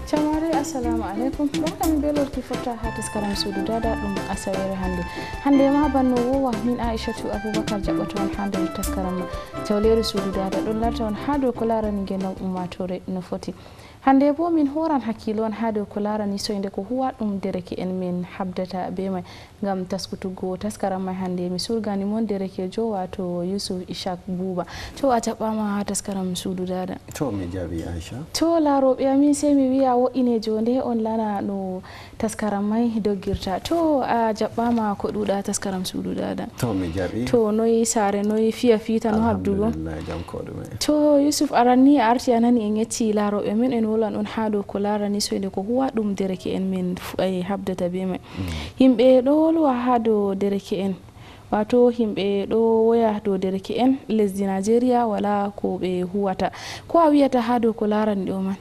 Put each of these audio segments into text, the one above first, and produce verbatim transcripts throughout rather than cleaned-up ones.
Camaare, assalamu aleykum. Ɗon kam belorki fotta ha taskaram suudu dada ɗum asawere hannde. Hannde ma banno wowa min Aishatu Abubakar jaɓɓata on ha nder taskaram ma. Jawleeru suudu dada ɗon larta on ha dow ko larani ngendam ummatore no foti. Hannde bo min horan hakkilo on ha dow ko larani soyde ko huwa ɗum dereke en min habdata be mai. Ngam taskutuggo taskaram mai hannde mi surgani mon derekejo wato Yusuf Ishak Buba. To a jaɓɓama ha taskaram suudu dada. To mi jaɓi Aisha. To laroɓe amin sey mi wiya wo'ine jonde on lana no taskaram mai doggirta. To a jaɓɓama ko ɗuɗa taskaram suudu dada. To mi jaɓi. To noyi sare noyi fiya fita no habdugo. Alhamdulillah, jam ko ɗume. To Yusuf aranni a arti a nani en yecci laroɓe min en wolan on ha dow ko larani soyde ko huwa ɗum dereke en min fu- ay habdata be mai. Yimɓe ɗo wolwa ha dow dereke en, wato yimɓe ɗo woya dow dereke en lesdi Nigeria wala ko ɓe huwata. Ko a wiyata ha dow ko larani ɗo man?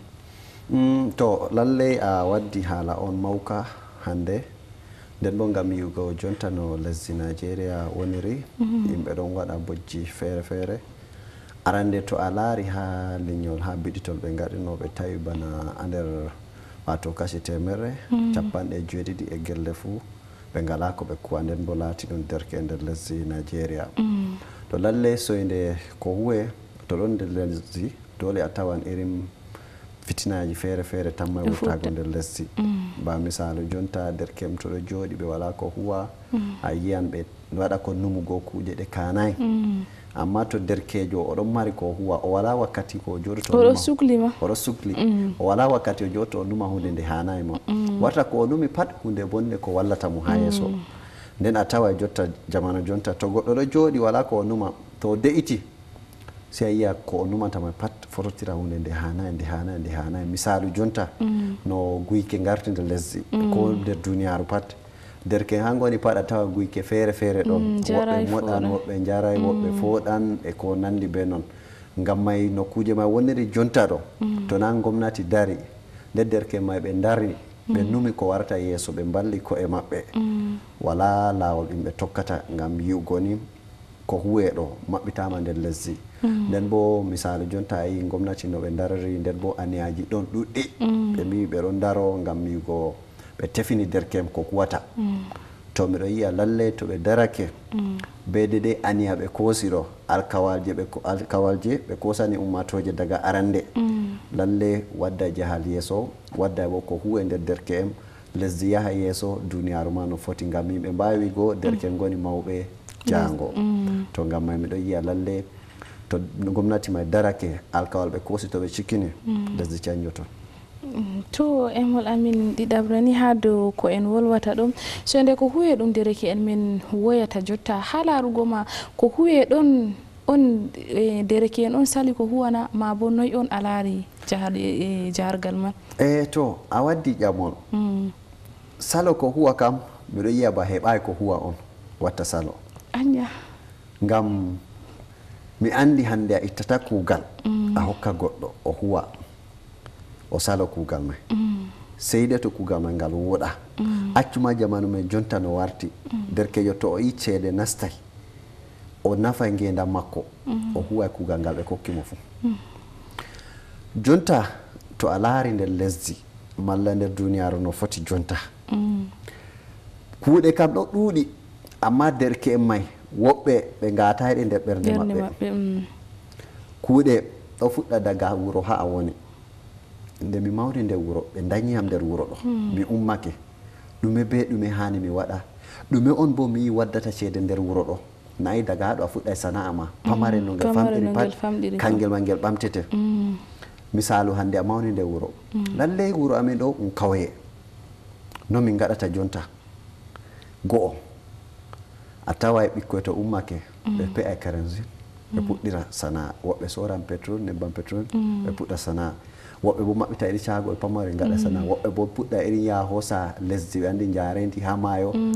Mm, to lalley a waddi haala on mawka hannde. Nden bo ngam yi'ugo jonta no lesdi Nigeria woniri, yimɓe ɗon waɗa bojji feere-feere. Arande to a laari ha lenyol, ha biɗitol ɓe ngaɗino, ɓe tawi bana a nder wato kashi temerre, capanɗe jeeɗiɗi e gelle fuu ɓe ngala ko ɓe kuwa, nden bo laati ɗum derke nder lesdi Nigeria. To lalle soyde ko huwe, to ɗon nder lesdi, dole a tawan irin fitinaaji feere-feere tamma e wurtaago nder lesdi. Ba misaalu jonta derke'en to ɗo jooɗi ɓe wala ko huwa, a yiyan ɓe waɗa ko numu go kuuje ɗe kaanaay. Amma to derkeejo o ɗon mari ko huwa, o wala wakkati ko o jooɗoto o numa. Oɗo sukli ma. Oɗo sukli. O wala wakkati o jooɗoto o numa hunde nde haanaay mo. Warta ko o numi pat hunde bonde ko wallata mo ha yeeso. Nden a tawa e jotta jamanu jonta to goɗɗo ɗo jooɗi wala ko o numa, to o de'iti, si a yiya ko o numata ma pat fototira hunde nde haanaay, nde haanaay, nde haanaay. Misaalu jonta no guyke ngarti nder lesdi, ko nder duniyaaru pat. Derke'en ha ngoni pat a tawa guyke feere-feere ɗon. Woɓɓe moɗan, woɓɓe njaray, woɓɓe fooɗan e ko nandi be non. Ngam may nokkuje may woniri jonta ɗo, to na ngomnati dari, nde derke'en may ɓe dari, ɓe numi ko warata yeeso, ɓe mballi ko'e maɓɓe. Wala laawol ɗum ɓe tokkata ngam yi'ugo ni ko huwe ɗo, maɓɓitaama nder lesdi. Nden bo misaalu jonta a yi ngomnati no ɓe darori, nden bo aniyaaji ɗon ɗuɗɗi. Ɓe mbi ɓe ɗon daro ngam yi'ugo ɓe tefini derke'en ko kuwata. To miɗo yi'a lalle to ɓe darake be dede aniya ɓe koosi ɗo, alkawalje ɓe ko-, alkawalje ɓe koosani ummatooje daga arande. Lalle wadda jahal yeeso, wadda bo ko huwe nder derke'en, lesdi yaha yeeso, duniyaaru ma no foti, ngam yimɓe mbaawi wi'go derke'en ngoni mawɓe jaango. To ngam may miɗo yi'a lalle to gomnati may darake, alkawal ɓe koosi to ɓe cikkini, lesdi canjoto. Mm, to Emol amin ɗiɗaɓre ni haa dow ko en wolwata ɗum. So nde ko huye ɗum dereke en min woyata jotta haa laarugo ma ko huye ɗon on, e, dereke en on sali ko huwana ma bo noy on a laari jahal-, e, e, jahargal man? E, to a waddi ƴamol. Mm. Salo ko huwa kam, miɗo yi'a ba heɓaay ko huwa on watta salo. Anya. Ngam mi anndi hannde a ittata kuugal, mm, a hokka goɗɗo, o huwa, o salo kuugal may. Mm. Sey de to kuugal may ngal wooɗa. Mm. Accu ma jamanu men jonta no warti. Mm. Derkeejo to o yi ceede nastay, o nafa ngeendam makko, mm, o huwa kuugal ngal ɓe kokki mo fuu. Mm. Jonta to a laari nder lesdi, malla nder duniyaaru no foti jonta. Mm. Kuuɗe kam ɗo ɗuuɗi, amma derke'en may woɓɓe ɓe ngaataay ɗe nder ɓernde maɓɓe. Mm. Kuuɗe ɗo fuɗɗa daga wuro haa a woni. Nde mi mawni nder wuro, ɓe ndanyi am nder wuro ɗo. Mm. Mi ummake. Ɗume be ɗume haani mi waɗa? Ɗume on bo mi yi'i waddata ceede nder wuro ɗo? Nayi daga haa ɗo a fuɗɗay sana'a ma. Pamare, mm, no ngel famɗiri pat, kangel ma ngel ɓamtete. Mm. Misaalu, hannde a mawni nder wuro. Mm. Lalley wuro amin ɗo ɗum kawye. No min ngaɗata jonta? Go'o, a taway ɓikkoy to ummake, ɓe, mm, pe'ay kerosene, ɓe, mm, puɗɗira sana'a. Woɓɓe sooran petrol, nebbam petrol, mm, ɓe puɗɗa sana'a. Woɓɓe bo maɓɓita iri caago e pamare ngaɗa, mm, sana'a. Woɓɓe bo puɗɗa iri yaha hoosa lesdi ɓe anndi njaareendi haa maayo, mm,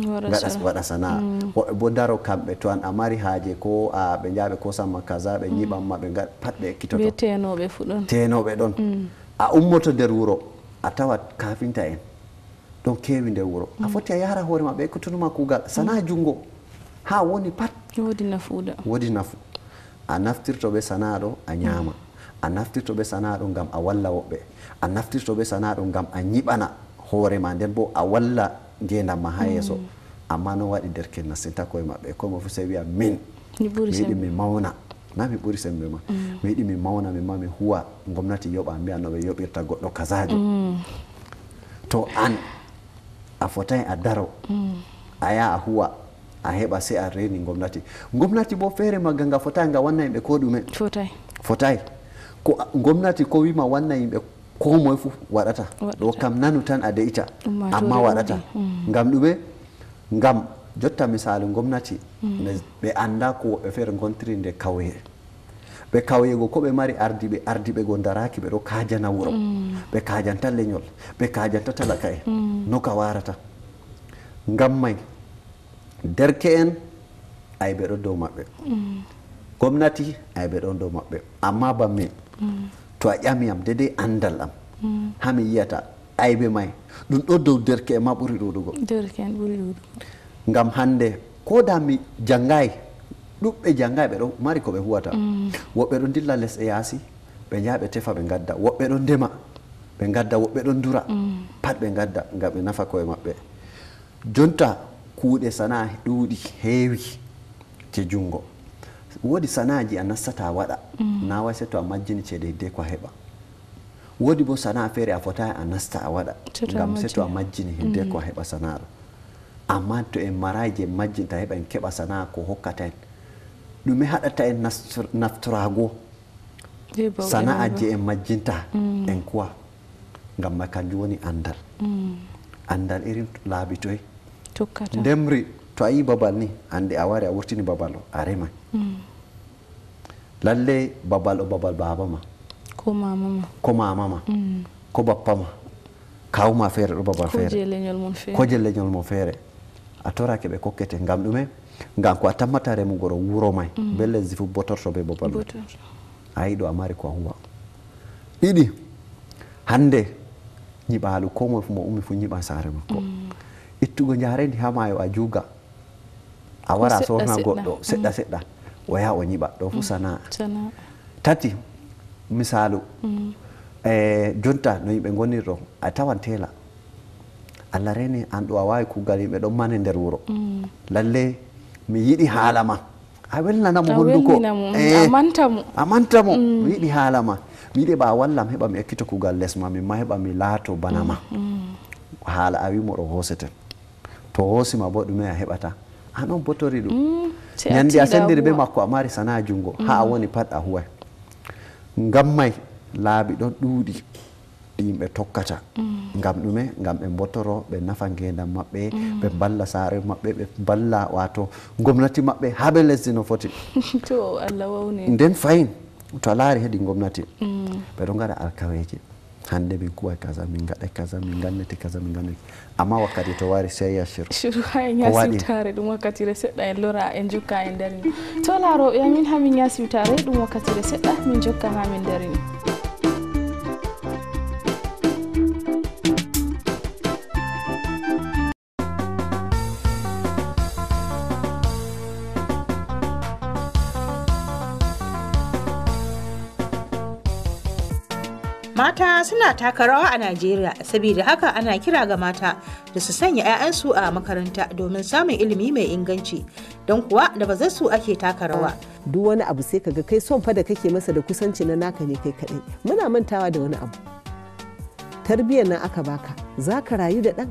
waɗa sana'a. Mm. Woɓɓe bo daro kamɓe to an a mari haaje ko a ɓe njaha ɓe koosan ma kaza, ɓe, mm, nyiɓan ma ɓe ngaɗa pat ɓe ekkitoto. Be teenooɓe fu ɗon. Teenooɓe ɗon. Mm. A ummoto nder wuro a tawat kafinta en ɗon keewi nder wuro. A, mm, foti a yahra hoore ma ɓe ekkitunuma kuugal. Sana'a, mm, junngo haa woni pat. Woodi nafuuda. Woodi nafu. A naftirto be sana'a ɗo a nyaama. A naftirto be sana'a ɗo ngam a walla woɓɓe. A naftirto be sana'a ɗo ngam a nyiɓana hoore ma, nden bo a walla ngeendam ma haa yeeso. Amma no waɗi derke'en nastinta ko'e maɓɓe, ko'e maɓɓe fu sey wi'a, "Min, mi Mi ɓuri yiɗi sembe. mi mawna." Na mi ɓuri sembe ma. Mi yiɗi mi mawna, min ma mi huwa. Ngomnati yoɓa, mbi'a no ɓe yoɓirta goɗɗo kazaajo. To an, a fotai a daro, a yaha a huwa, a heɓa, sey a reni ngomnati. Ngomnati bo feere magga nga fotai nga wanna yimɓe ko ɗume. Fotai. Fotai. Ko a, ngomnati ko wima wanna yimɓe ko moye fu waɗata. Waɗata. Ɗo kam nanu tan a de'ita. Ummaatoore Amma waɗata. ɗuuɗi. Mm. Ngam ɗume? Ngam jotta misaalu ngomnati, ne, ɓe anda ko woɓɓe feere ngontiri nde kawye. Ɓe kawye go ko ɓe mari ardiiɓe, ardiiɓe go daraaki ɓe ɗo kaajana wuro. Ɓe kaajanta lenyol, ɓe kaajanta talaka'en. No ka warata? Ngam mai, derke'en aybe ɗon dow maɓɓe. Gomnati aybe ɗon dow maɓɓe. Amma bammin, to a ƴami yam, dedei andal am, haa mi yi'ata aybe mai, ɗum ɗo dow derke'en ma ɓuri ɗuuɗugo. Derke'en ɓuri ɗuuɗugo. Ngam hande, ko da mi jangaay, ɗuɓɓe jangaay, ɓe ɗo mari ko ɓe huwata. Woɓɓe ɗon dilla lesɗe yaasi, ɓe njaha ɓe tefa, ɓe ngadda. Woɓɓe ɗon ndema, ɓe ngadda. Woɓɓe ɗon dura, pat ɓe ngadda, ngam ɓe nafa ko'e maɓɓe. Jonta, kuuɗe sana'a ɗuuɗi, heewi je jungo. Woodi sana'aji a nastata a waɗa, na wai seto a majjini ceede hidde ko a heɓa. Woodi bo sana'a feere a fotai a nasta a waɗa, Seto a ngam seto a majjini. majjini hidde ko a heɓa sana'a ɗo. Amma to en marai je en majjinta heɓa en keɓa sana'a ko hokkata en, ɗume haɗata en nastor-, naftorago Jey bawɗe sana'a non ba. je en majjinta en kuwa? Ngam mai kanjum woni andal. Andal irin laabi toy? Tokkata. Ndemri, to a yi babal ni, ande a wari a wurtini babal o, a remai. Lalle babal o babal baaba ma. Ko mama ma. Ko mama ma. Ko bappa ma. Kawu ma feere ɗo babal Ko feere. je lenyol mon feere. Ko je lenyol mon feere. A torake ɓe kokkete. Ngam ɗume? Ngam ko a tammata remugo ɗo wuro mai. Be lesdi fu botorto be babal mai. Botorto. A yi ɗo a mari ko a huwa. Ɗiɗi, hande nyiɓalu ko moye fu mo ummi fu nyiɓan saare makko. Ittugo njarendi haa maayo a juga. A Ko wara a seɗɗa sorna seɗɗa. goɗɗo seɗɗa seɗɗa. O yaha o nyiɓa. Ɗo fu sana'a. Sana'a. Tati, misaalu, eh, jonta no yimɓe ngoniri ɗo, a tawan tela. Allah reni an ɗo a waawi kuugal, yimɓe ɗon mane nder wuro. Lalle, mi yiɗi haala ma. A welnana mo A hunduko. welnina mo, Eh, a manta mo. a manta mo. Mi yiɗi haala ma. Mi yiɗi ba a wallam heɓa mi ekkito kuugal les ma, min ma heɓa mi laato bana ma. Haala a wi mo ɗo hooseten. To hoosi ma bo ɗume a heɓata? An on botori ɗum. Mm, se a Nyande a tiiɗa sendiri be huwa. makko a mari sana'a jungo. Ha a woni pat a huwai. Ngam mai laabi ɗon ɗuuɗi ɗi yimɓe tokkata. Ngam ɗume? Ngam ɓe mbotoro, ɓe nafa ngeendam maɓɓe, ɓe mballa saare maɓɓe, ɓe mballa, wato, gomnati maɓɓe, haa be lesdi no foti. To Allah wawni. Nden fahin, to a laari hedi gomnati, ɓe ɗo ngaɗa alkaweeje. Hande min kuwai kaza, min ngaɗai kaza, min ngannete kaza, min ngannete. Amma wakkati to wari, sai ya shiru. Shiru, haa en Ko yaha waɗi? siwtaare, ɗum wakkatire seɗɗa, en lora, en jokka, en darni. To laarooɓe amin, haa min yaha siwtaare, ɗum wakkatire seɗɗa, min jokka haa min darni. Mata suna taka rawa a Najeriya, saboda haka ana kira ga mata da su sanya ƴaƴansu a makaranta domin samun ilimi mai inganci, don kuwa da bazarsu ake taka rawa. Duk wani abu sai ka ga kai son fa da kake masa da kusanci na naka ne kai kaɗai. Muna mantawa da wani abu. Tarbiyyar nan aka baka, za ka rayu da ɗan?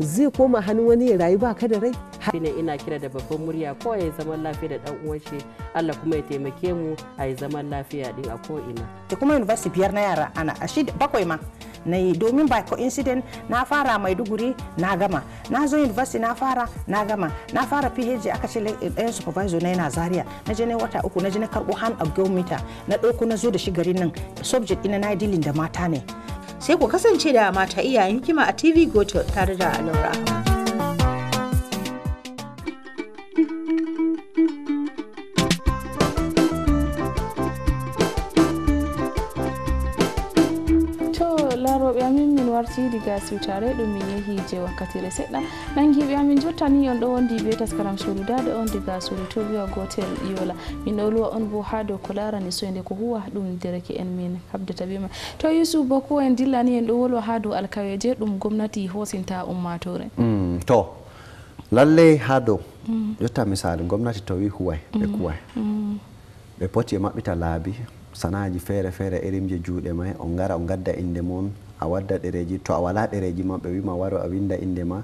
Zai koma hannun wani ya rayu ba ka da rai? Shine ina kira da babban murya, kowa ya zaman lafiya da ɗan uwan shi. Allah kuma ya taimake mu a yi zaman lafiya ɗin a ko'ina. Da kuma university biyar na yara ana, a shi bakwai ma na yi, domin by coincidence na fara Maiduguri na gama. Na zo university na fara na gama. Na fara P H D aka ce le-, ɗayan supervisor na yana Zaria. Na je na yi wata uku, na je na karɓo hand of gold meter. Na ɗauko na zo da shi garin nan. Subject ina na yi dealing da mata ne. Sai ku kasance da Mata Iyayen Hikima a T V Goto tare da Laura Ahmad. To, laarooɓe amin, min Warti diga siwtare ɗum min yehi je wakkatire seɗɗa. Nangiiɓe amin, jottani on ɗo wondi be taskaram suudu daɗo on diga suudu tobiwa gotel yola. Min ɗo luwa on bo ha dow ko larani soyde ko huwa ɗum dereke en min habdata be ma. To Yusuf Boko en dillani en ɗo wolwa ha dow alkaweje ɗum gomnati hosinta ummatore. Mm, to lalle ha dow, jotta misali gomnati to wi huway ɓe kuway. Ɓe poti e maɓɓita laabi, sanaaji feere feere, erimji juuɗe may, on ngara on ngadda innde mon, a wadda ɗereeji, to a walaa ɗereeji ma ɓe wii ma waro a winnda innde ma,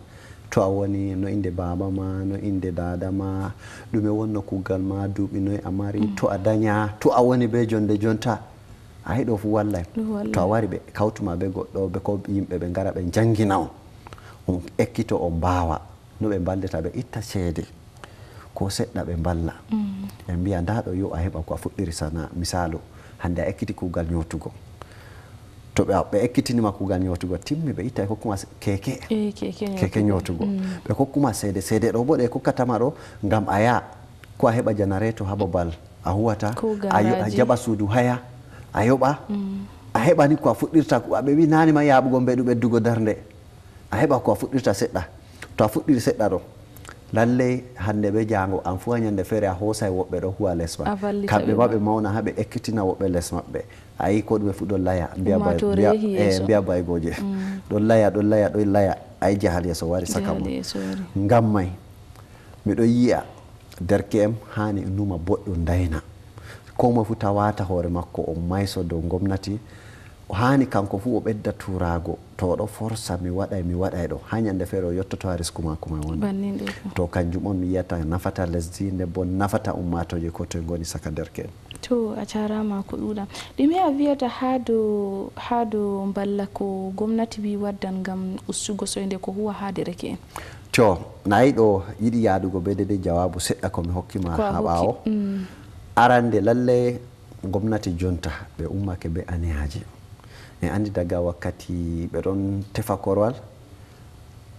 to a woni, no innde baaba ma, no innde daada ma, ɗume wonno kuugal ma, duuɓi noy a mari, to a danya, to a woni bee jonnde jonta, a yiɗo fuu wallay. To a wari ɓe kawtu ma bee goɗɗo, bee ko yimɓe ɓe ngara ɓe njanngina on, on ekkito on mbaawa. No ɓe mballirta, ɓe itta ceede ko seɗɗa ɓe mballa. Ɓe mbiya ndaa ɗo yo a heɓa ko a fuɗɗiri sana'a. Misaalu, hannde a ekkiti kuugal ñootugo. To ɓe ɓe ekkitinima kuugal ñootugo timmi, ɓe itta ɓe kokkuma keeke, keeke ñootugo. Ɓe kokkuma ceede, ceede ɗo boo ɗe kokkatama ɗo ngam a yaha ko a heɓa janareeto haa babal a huwata, a jaɓa suudu haya, a yoɓa, a heɓani ko a fuɗɗirta. Ɓe mbi naane ma yaaɓugo mbeɗu ɓeddugo darnde. A heɓa ko a fuɗɗirta seɗɗa. To a fuɗɗiri seɗɗa ɗo, lalley hannde bee jaango an fuu haa nyannde feere a hoosay woɓɓe ɗo huwa les ma. Kamɓe ma ɓe mawna haa ɓe ekkitina woɓɓe les maɓɓe. A yi ko ɗume fuu ɗon laya, mbiya baygooje. Ɗon laya, ɗon laya, ɗon laya. A yi jahal yeeso wari saka mum. Ngam may miɗo yi'a derke'en haani numa boɗɗum ndayna. Koo moy fuu tawaata hoore makko o mayso dow ngomnati. O haani kanko fuu o ɓedda tuuraago. To o ɗo forsa mi waɗay, mi waɗay ɗo. Haa nyannde feere o yottoto haa risku maako may woni. To kanjum on mi yi'ata nafata lesdi, nde boo nafata ummaatooje koo toy ngoni saka derke'en. To a jaaraama ko ɗuuɗa. Ɗume a wiyata haa dow haa dow mballa ko gomnati wi waddan ngam ustugo soynde ko huwa haa dereke'en? To na yiɗo yiɗi yaadugo bee deydey jawaabu seɗɗa ko mi hokki ma haa ɓaawo. Arande lalley gomnati jonta ɓe ummake bee aniyaaji. En anndi daga wakkati ɓe ɗon tefa korwal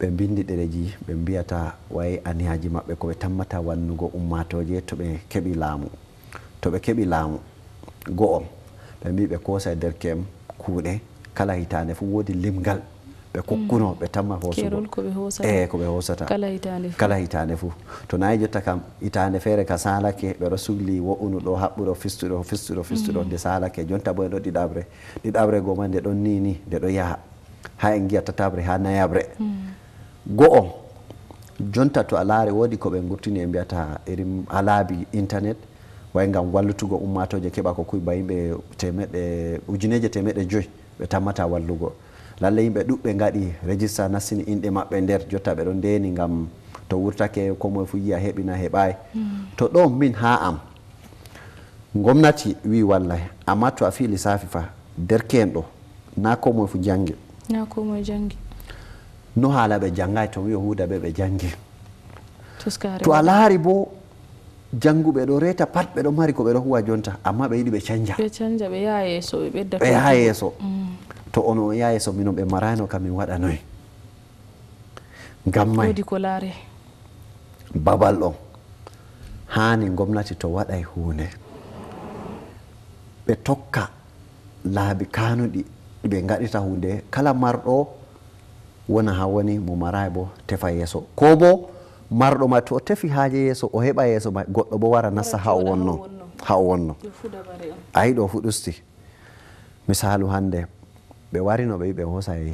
ɓe mbinndi ɗereeji ɓe mbiyata way aniyaaji maɓɓe ko ɓe tammata wannugo ummaatooje to ɓe keɓi laamu. To ɓe keɓi laamu go'o ɓe mbi ɓe koosay derke'en kuuɗe kala hitaande fuu woodi limgal ɓe kokkuno ɓe tamma hoosugo. Keerol ko ɓe hoosata. Eey ko ɓe hoosata. Kala hitaande fuu. Kala hitaande fuu. To nayi jotta kam hitaande feere ka saalake ɓe ɗo sugli wo'unu ɗo haɓɓu ɗo fistu ɗo fistu ɗo fistu ɗo nde saalake jonta boo en ɗo ɗiɗaɓre. Ɗiɗaɓre goo ma nde ɗon nii nii nde ɗo yaha. Haa en ngi'a tataɓre haa nayaɓre. Go'o jonta to a laari woodi ko ɓe ngurtini ɓe mbiyata irin a laabi internet way ngam wallutugo ummaatooje keɓa ko kuy ba yimɓe teemeɗɗe ujineeje teemeɗɗe joyi ɓe tammata wallugo. Lallay yimɓe ɗuɗɓe ngaɗi rejista nastini inɗe maɓɓe nder jotta ɓe ɗon ndeeni ngam to wurtake koo moye fuu yi'a heɓi na heɓaay. To ɗo min haa am gomnati wii wallay amma to a fii lisaafi fa derke'en ɗo na koo moye fuu janngi. Na koo moye janngi. No haala ɓe janngaay to mi wi'o huuda ɓe ɓe janngi. To a laari boo jannguɓe ɗo reeta pat ɓe ɗo mari ko ɓe ɗo huwa jonta amma ɓe yiɗi ɓe canja. Ɓe canja ɓe yaha yeeso ɓe ɓedda. Ɓe yaha yeeso. To on on yaha yeeso minon ɓe maraayno kam min waɗa noy? Ngam may woodi ko laare. Babal ɗon haani gomnati to waɗay huunde ɓe tokka laabi kaanuɗi ɗi ɓe ngaɗirta huunde kala marɗo wona haa woni mo maraay boo tefa yeeso koo boo marɗo ma to o tefi haaje yeeso o heɓa yeeso ma goɗɗo boo wara nasta haa o wonno. Haa o wonno. A yi ɗo fuu ɗusti. Misaalu hannde ɓe warino ɓe wi ɓe hoosay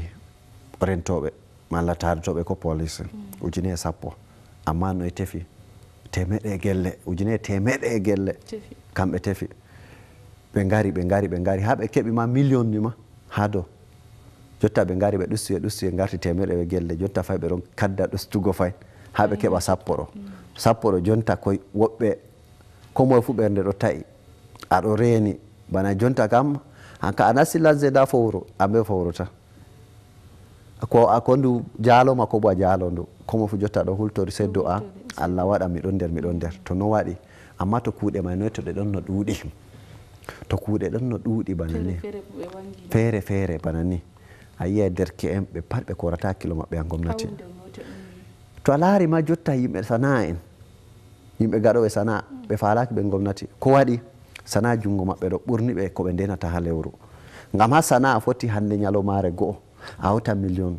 rentooɓe malla taarotooɓe ko police ujine e sappo amma no e tefi teemeɗɗe e gelle ujine e teemeɗɗe e gelle. Kamɓe tefi ɓe ngari ɓe ngari ɓe ngari haa ɓe keɓi ma million ni ma haa dow. Jotta ɓe ngari ɓe ɗusti ɓe ɗusti ɓe ngarti teemeɗɗe ɓe gelle jotta fay ɓe ɗon kadda ɗustugo fay haa ɓe keɓa sappo ɗo. Sappo ɗo jonta koy woɓɓe koo moye fuu ɓernde ɗo ta'i. A ɗo reeni bana jonta kam hanka a nasti lanze ndaa fowru ambe fowru tan. Ko a ko ndu jaaloma ko bo a jaalo ndu komo fu jotta ɗo hultori se du'a. Allah waɗa mi ɗon nder mi ɗon nder to no waɗi. Amma to kuuɗe may noy to ɗe ɗon no ɗuuɗi? To kuuɗe ɗon no ɗuuɗi bana ni feere feere bana ni a yi'ay derke'en ɓe pat ɓe korata hakkilo maɓɓe ha gomnati. To a laari ma jotta yimɓe sana'a en yimɓe gaɗooɓe sana'a ɓe faalaaki ɓe gomnati ko waɗi? Sana'a junngo maɓɓe ɗo ɓurni ɓe ko ɓe ndenata haa lewru. Ngam haa sana'a foti hannde nyalomaare go'o A hawta million.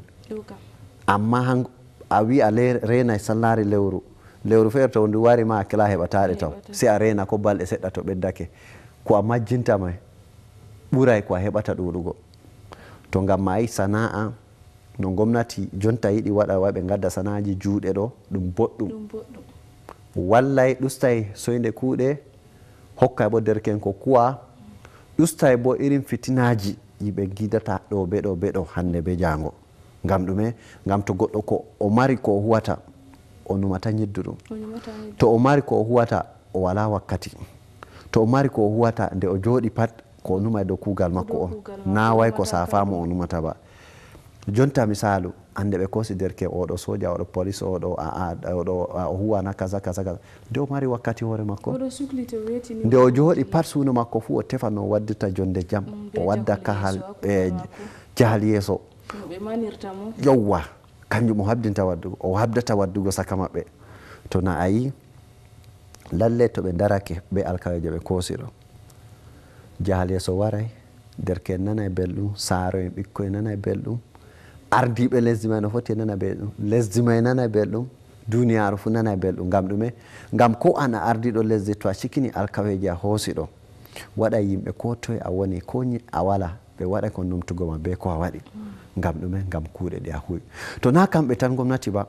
Amma han a wi a le- reenay sallari lewru. Lewru feere to ndu wari ma a kela heɓataɗe taw. Si a reena ko balɗe seɗɗa to ɓeddake. Ko a majjinta may ɓuray ko a heɓata ɗuɗugo. To ngam ma a yi sana'a no gomnati jonta yiɗi waɗa wa ɓe ngadda sana'aji juuɗe ɗo ɗum boɗɗum. Wallay ɗustay soyde kuuɗe, hokkay bo derken ko kuwa, ɗustay bo irin fitinaaji ɗi ɓe gidata ɗo be ɗo be ɗo hannde be jaango. Ngam ɗume? Ngam to goɗɗo ko o mari ko o huwata, o numata nyidduɗum. To o mari ko o huwata, o wala wakkati. To o mari ko o huwata, nde o jooɗi pat ko o numay dow kuugal makko on, na way ko safa mo o numata ba. Jonta misaalu, hannde ɓe koosi derke, oɗo soja, oɗo police, oɗo a- a- oɗo a- o huwana kaza kaza kaza. Nde o mari wakkati hoore makko, nde o jooɗi pat suuno makko fuu o tefa no o waddirta jonde jam, o wadda kahal e jahal yeeso. Yowwa, kanjum o habdinta waddugo, o habdata waddugo saka maɓɓe. To na a yi, lalle to ɓe darake be alkaweje ɓe koosi ɗo, jahal yeeso waray, derke'en nanay belɗum, saaro'en ɓikkoy nanay belɗum, ardiiɓe lesdi may no foti e nana belɗum, lesdi may nanay belɗum, duniyaaru fuu nanay belɗum. Ngam ɗume? Ngam ko an a ardiiɗo lesdi, to a cikini alkaweje a hoosi ɗo, waɗay yimɓe ko toy a woni, ko nyi- a wala, ɓe waɗa ko numtugo ma be ko a waɗi. Ngam ɗume? Ngam kuuɗe ɗe a huwi. To na kamɓe tan gomnati ba,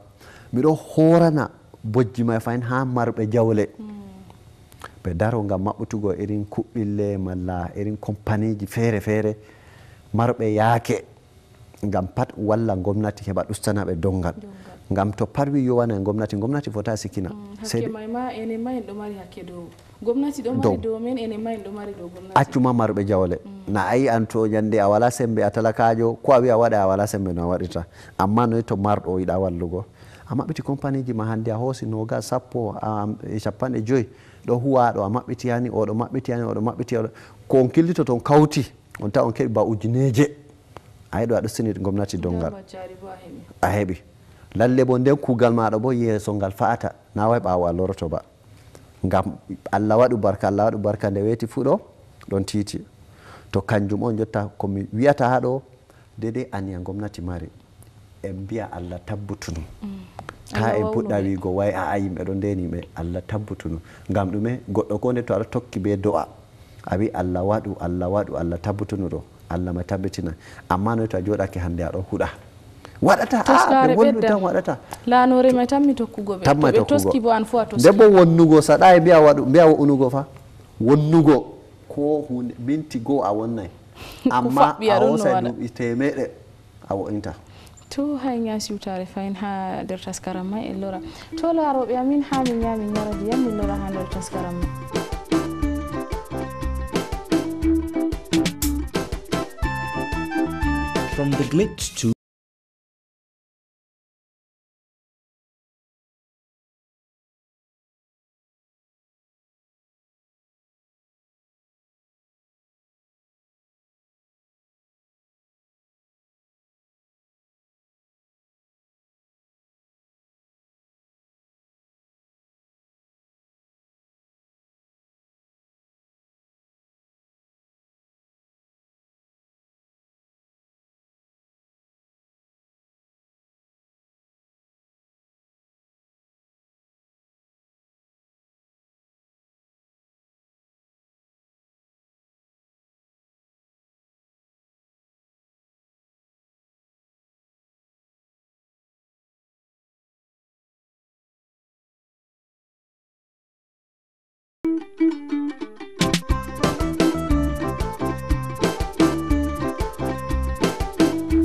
miɗo horana bojji may fahin ha marɓe jawle. Ɓe daro ngam maɓɓutugo irin kuɓɓille malla irin kompaniji feere feere marɓe yaake. Ngam pat walla gomnati heɓa ɗustana ɓe dongal. Ngam to pat wi yowana gomnati, gomnati fota sikina. Hakke may ma, enen ma en ɗo mari hakke dow gomnati, ɗo mari dow men, enen ma en ɗo mari dow gomnati. Accuma marɓe jawle. Na a yi an to ñande a wala sembe, a talakajo, ko a wi a waɗa a wala sembe no a waɗirta. Amma noy to marɗo o yiɗa wallugo? A maɓɓiti kompaniji ma hande a hoosi nogas, sappo, a- e capanɗe joyi. Ɗo huwa ɗo a maɓɓiti yani, oɗo maɓɓiti yani, oɗo maɓɓiti yani. Ko on killito ton kawti, on tawa on keɓi ba ujineje. A yiɗo a ɗustini gomnati dongal. A heɓi. Lalle bo nden kugal maɗo bo yeeso ngal fa'ata. Na way ɓawo a loroto ba. Ngam Allah waɗu barka, Allah waɗu barka nde weeti fuu ɗo ɗon titi. To kanjum on jotta ko mi wi'ata ha ɗo, dede aniya gomnati mari. En mbiya Allah tabbutunu. Ta en puɗɗa wiigo way a'a yimɓe ɗo ndeni ɓe, Allah tabbutunu. Ngam ɗume? Goɗɗo ko nde to aɗa tokki be do'a, a wi Allah waɗu, Allah waɗu, Allah tabbutunu ɗo, Allah ma tabbitina. Amma noy to a joɗake hande aɗo huɗa? Waɗata, a ɓe wonnu tan waɗata. Lanore mai tammi tokkugo ɓe. Tamma tokkugo. Toski bo an fu a toski. Nde bo wonnugo saɗa e mbiya waɗu, mbiya wo'unugo fa. Wonnugo ko hunde minti go a wonnay. Amma a hosay duuɓi temeɗe a wo'inta. To hay nya siwtare fayin ha nder taskaram mai en lora. To laroɓe amin ha min nya min yara ndiyam min lora ha nder taskaram mai. From the glitch to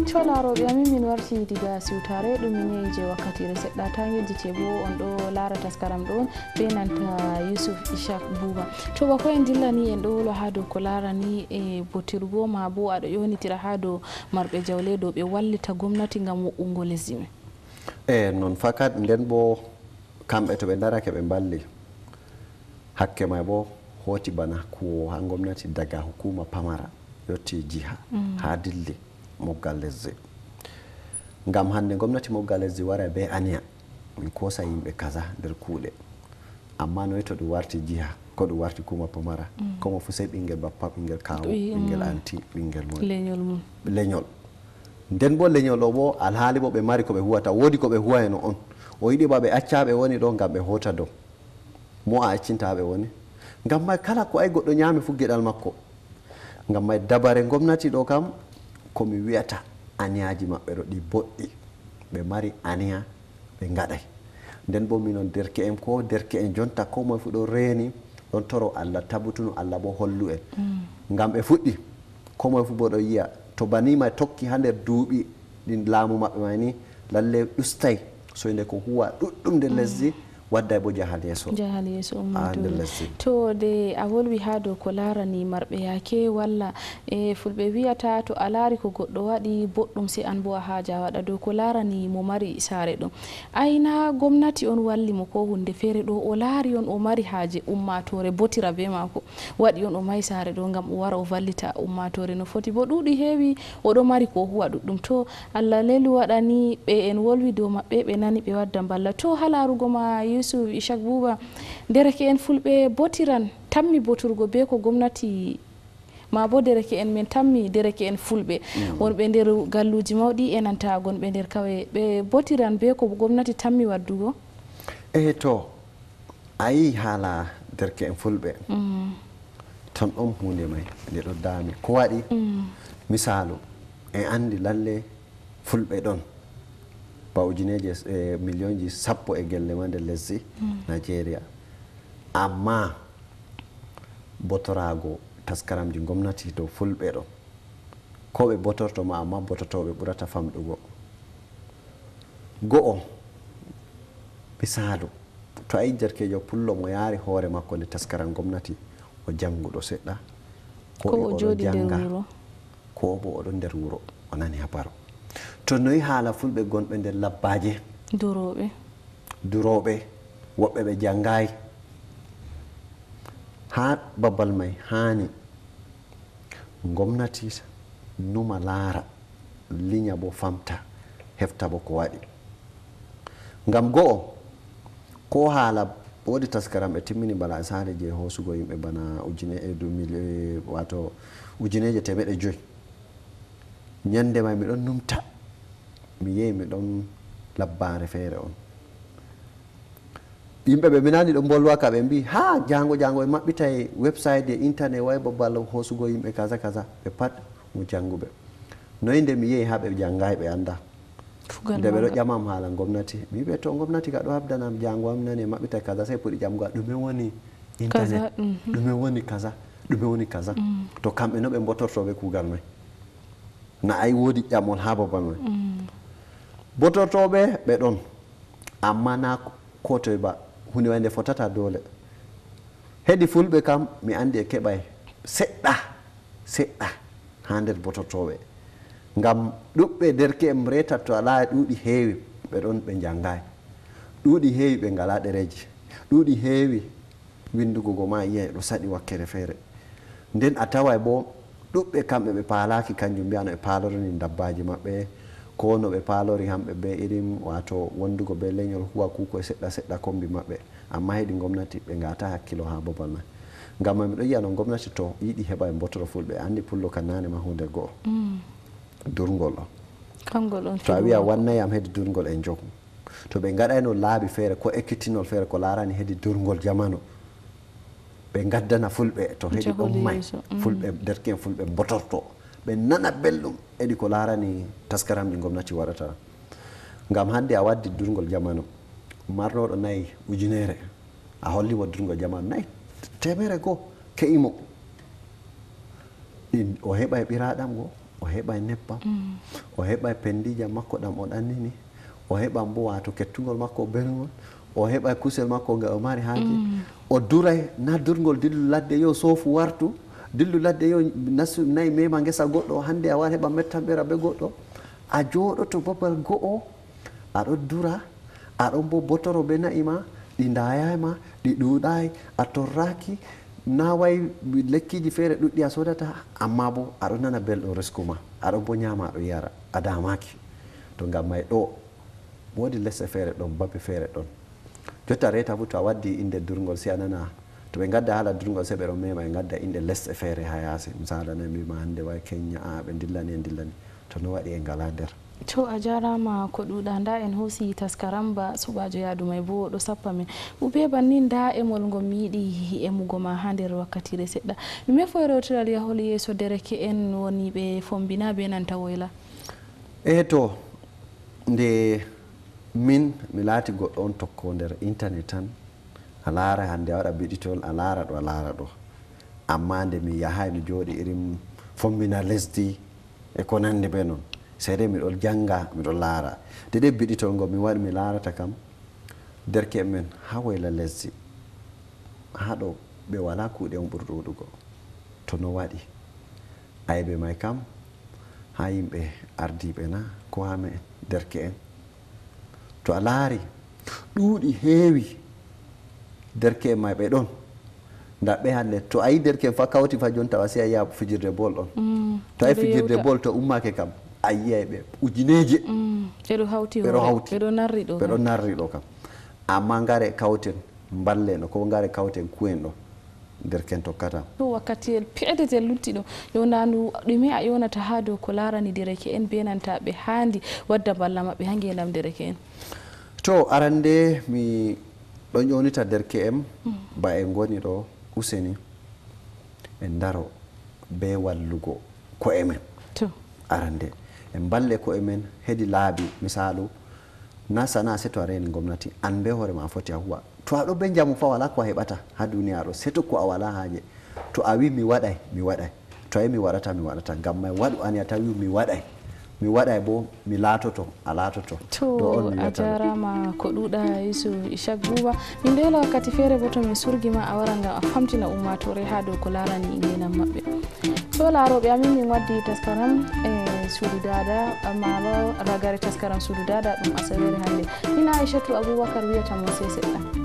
To laarooɓe amin, min warti diga siwtaare ɗum min yehi je wakkatiire seɗɗa. Ta ngejjite bo on ɗo laara taskaram ɗo be nanta Yusuf Ishak Buba. To bako en dillani en ɗo wolo haa dow ko laarani e botirgo ma bo aɗo ƴownitira haa dow marɓe jawle dow ɓe wallita gomnati ngam wo'ungo lesdi men. E non fakat, nden bo kamɓe to ɓe darake ɓe mballi, hakke may bo hoti bana kuwowo ha gomnati daga hukuma pamara yotti jiha ha dilli moggal lesdi. Ngam hande gomnati moggal lesdi waray be aniya min kosa yimɓe kaza nder kuuɗe. Amma noy to ɗum warti jiha, ko ɗum warti hukuma pamara, komo fu sey ɓingel bappa, ɓingel kawu, ɓingel anti, ɓingel moy. Lenyol mum. Lenyol. Nden boo leñol o boo, alhaali boo ɓe mari ko ɓe huwata, woodi ko ɓe huwayno on. O yiɗi ba ɓe acca ɓe woni ɗo ngam ɓe hoota dow. Mo a accinta ɓe woni? Ngam may kala ko ay goɗɗo nyaami fu geɗal makko. Ngam may dabare ngomnati ɗo kam, ko mi wi'ata, aniyaaji maɓɓe ɗo ɗi boɗɗi. Ɓe mari aniya, ɓe ngaɗay. Nden boo minon derke'en, ko derke'en jonta, ko moy fu ɗon reeni, ɗon toro Allah tabutunu, Allah boo hollu en. Ngam ɓe fuɗɗi, ko moy fu boo ɗon yi'a, to banii may tokki haa nder duuɓi ɗin laamu maɓɓe may ni, lalle ɗustay soynde ko huwa ɗuɗɗum nder lesdi, wadday boo jahal yeeso. Jahal yeeso haa nder ummaatoore. Lesdi. To de a wolwi haa dow ko laarani marɓe yaake walla, e, Fulɓe wi'ata to a laari ko goɗɗo waɗi boɗɗum, sey an boo a haaja a waɗa. Dow ko laarani mo mari saare ɗum, ay na gomnati on walli mo ko huunde feere ɗo, o laari on o mari haaje ummaatoore botira bee maako. Waɗi on o mahi saare ɗo ngam o wara o vallita ummaatoore no foti. Bo ɗuuɗi heewi, o ɗo mari ko o huwa ɗuɗɗum. To Allah lelu waɗani ɓe en wolwi dow maɓɓe, ɓe nani ɓe wadda mballa. To haa laarugo ma Yusuf Ishak Buuba, dereke'en Fulɓe botiran, tammi boturgo bee ko gomnati, ma bo dereke'en men tammi, dereke'en Fulɓe wonɓe nder galluuji mawɗi e nanta gonɓe nder kawye, ɓe botiran bee ko gomnati tammi waddugo? Ehe to, a yii haala derke'en Fulɓe. Ton ɗon huunde may, nde ɗon daami. Ko waɗi? Misaalu, en anndi lalle Fulɓe ɗon ba ujineeje, e, miliyonji sappo e gelle ma nder lesdi Nigeria. Ammaa botoraago taskaramji ngomnati dow Fulɓe ɗon. Ko ɓe botorto ma, ammaa bototooɓe ɓurata famɗugo. Go'o, misaalu, to a yi derkeejo pullo mo yaari hoore makko nde taskaram ngomnati, o jannguɗo seɗɗa, ko Ko e o o ɗon jooɗi nder jannga, wuro. Ko o bo o ɗon nder wuro, o nani habaru. To noyi haala Fulɓe gonɓe nder labbaaje? Durooɓe. Durooɓe, woɓɓe ɓe janngaay. Haa babal may haani ngomnati numa laara, linya bo famta, hefta bo ko waɗi. Ngam go'o, ko haala, woodi taskaram ɓe timmini bana saare je hoosugo yimɓe bana ujine, e du mil-, e, waato ujineeje teemeɗɗe joy. Nyande may mi ɗon numta, mi yehi mi ɗon labbaare feere on. Yimɓe ɓe mi nani ɗon mbolwa ka, ɓe mbi, "Haa jaango jaango ɓe maɓɓitay website e internet, way babal hoosugo yimɓe kaza kaza." Ɓe pat mo jannguɓe. Noy nde mi yehi haa ɓe janngaay, ɓe annda. Kugal Nde ɓe ɗo maɓɓe. Ƴamam haala ngomnati, mi wi'ɓe, "To ngomnati ka ɗo habdanam jaango am nani e maɓɓita kaza," sey puɗi ƴamgo, "Ɗume woni internet? Kaza, mhm. Ɗume woni kaza? Ɗume woni kaza?" Mm. To kamɓe no ɓe mbotorto ɓe kugal may? Na ay woodi ƴamol haa babal may? Mm. Botortooɓe ɓe ɗon, ammaa na ko toy ba, huunde waynde fotata doole. Hedi Fulɓe kam, mi anndi e keɓay seɗɗa, seɗɗa haa nder botortooɓe. Ngam ɗuɓɓe derke'en reetat to alaa e ɗuuɗi heewi, ɓe ɗon ɓe njanngaay. Ɗuuɗi heewi ɓe ngalaa ɗereeji. Ɗuuɗi heewi winndugo go ma yi'ay ɗo saɗi wakkere feere. Nden a taway boo ɗuɓɓe kamɓe ɓe paalaaki, kanjum mbi'ano e paalorani dabbaaji maɓɓe, ko no ɓe paalori hamɓe bee irin, waato wondugo bee lenyol huwa kuuko e seɗɗa seɗɗa kombi maɓɓe. Ammaa hedi ngomnati ɓe ngaata hakkilo haa babal may. Ngam man mi ɗon yi'ano ngomnati to yiɗi heɓa e mbotoro Fulɓe, anndi pullo ka naane ma huunde go'o. Mm. Durngol ɗo. Kangol on To a fiɗu wi'a maako. Wannay am hedi durngol en jogu. To ɓe ngaɗayno laabi feere ko ekkitinol feere ko laarani hedi durngol jamanu, ɓe ngaddana Fulɓe to hedi Jahol ɗon may. Yeeso. Mm. Fulɓe, derke'en Fulɓe mbotorto. Ɓe nana belɗum hedi ko laarani taskaramji ngomnati waɗata. Ngam hannde a waddi durngol jamanu, marnooɗo nayi ujunere, a holli mo durngol jamanu nayi, teemere goo, ke'i mo. Ɗin, o heɓay ɓiraaɗam goo, o heɓay nebbam, Mm. o heɓay pendijam makko ɗam o ɗannini, o heɓan bo waato kettungol makko belngol, o heɓay kusel makko ngal o mari haaje. Mm. O duray, na durngol dillu ladde yo soofu wartu, dillu ladde yo nasu nayi mema ngesa goɗɗo, hannde a wara heɓa mettamɓera be goɗɗo. A jooɗoto babal go'o, a ɗon dura, a ɗon bo botoro be na'i ma, ɗi ndayaay ma, ɗi ɗuuɗaay, a torraaki, na way lekkiiji feere ɗuɗɗi a soodata, ammaa bo a ɗon nana belɗum resku ma, a ɗon bo nyaama, a ɗon yara, a daamaaki. To ngam may ɗo, woodi lesɗe feere ɗon, babe feere ɗon. Jotta reeta fu to a waddi innde durngol, sey a nana, to ɓe ngadda haala durngol, sey ɓe ɗon mema, ɓe ngadda innde lesɗe feere haa yaasi. Misaala, na mbiima hannde way Kenya, a, ɓe ndillani, en ndillani. No waɗi en ngalaa nder. To a jaaraama ko ɗuuɗa. Ndaa en hoosi taskaram ba suɓaajo yaadu may boo ɗo sappa men. Ubeeba, nii ndaa emol ngol mi yiɗi emugo ma haa nder wakkatiire seɗɗa. Ɗume foy rewtiral yahol yeeso dereke'en woni ɓe Fombina bee nanta Woyla? Ee to, nde min mi laati goɗɗo on tokko nder intanet tan, a laara hannde a waɗa biɗitol, a laara ɗo, a laara ɗo. Ammaa nde mi yahaay mi jooɗi irin Fombina lesdi e ko nanndi bee non, sey dei miɗo jannga, miɗo laara. Nde dei biɗitol ngol mi waɗi mi laarata kam, derke'en men haa Woyla lesdi, haa ɗo ɓe walaa kuuɗe on ɓuri ɗuuɗugo. To no waɗi? Aybe may kam, haa yimɓe ardiiɓe na, ko haa me'en derke'en? To a laari, ɗuuɗi heewi, derke'en may ɓe ɗon. Ndaa ɓe hannde, to a yi derke'en fa kawti fa jonta wa, sey a yi'a fijirde bol ɗon. Mm, to a yi ɓe ɗo fijirde yewta. Bol to ummaake kam, a yi'ay ɓe ujineeje. Mm, ɓe ɗo hawti ɓe ɗo hoore, hawti. Ɓe ɗo narri ɗo ɓe ɗo kam. Narri ɗo kam. Ammaa ngare kawten, mballen ɗo, ko ngare kawten kuwen ɗo. Derke'en tokkata. To wakkatiyel peetetel lutti ɗo, yewnaandu ɗume a yewnata haa dow ko laarani dereke'en bee nanta ɓe haandi wadda mballa maɓɓe haa ngeendam dereke'en? To arande mi ɗon ƴownita derke'en, mm, ba en ngoni ɗo, useni en ndaro bee wallugo ko'e men. To. Arande, en mballe ko'e men hedi laabi, misaalu, na sana'a sey to a reeni ngomnati, an bee hoore ma a foti a huwa. To a ɗo bee njamu fa, walaa ko a heɓata haa duniya ɗo, sey to ko a walaa haaje. To a wi mi waɗay, mi waɗay. To a wi mi waɗata, mi waɗata. Ngam may waɗu aniya tan wi mi waɗay. Mi waɗay boo, mi laatoto, a laatoto. To, ɗo on mi a wiyata. Jaaraama ko ɗuuɗa, Yusuf Ishak Buuba. Min ɗo yela wakkati feere boo to min surgi ma, a wara ngam a famtina ummaatoore haa dow ko laarani ngeendam maɓɓe. To laarooɓe amin, min waddi taskaram e Suudu Daada, ammaa ragare taskaram Suudu Daada ɗum asaweere hannde. Min Aishatu Abubakar wiyata mon sey seɗɗa.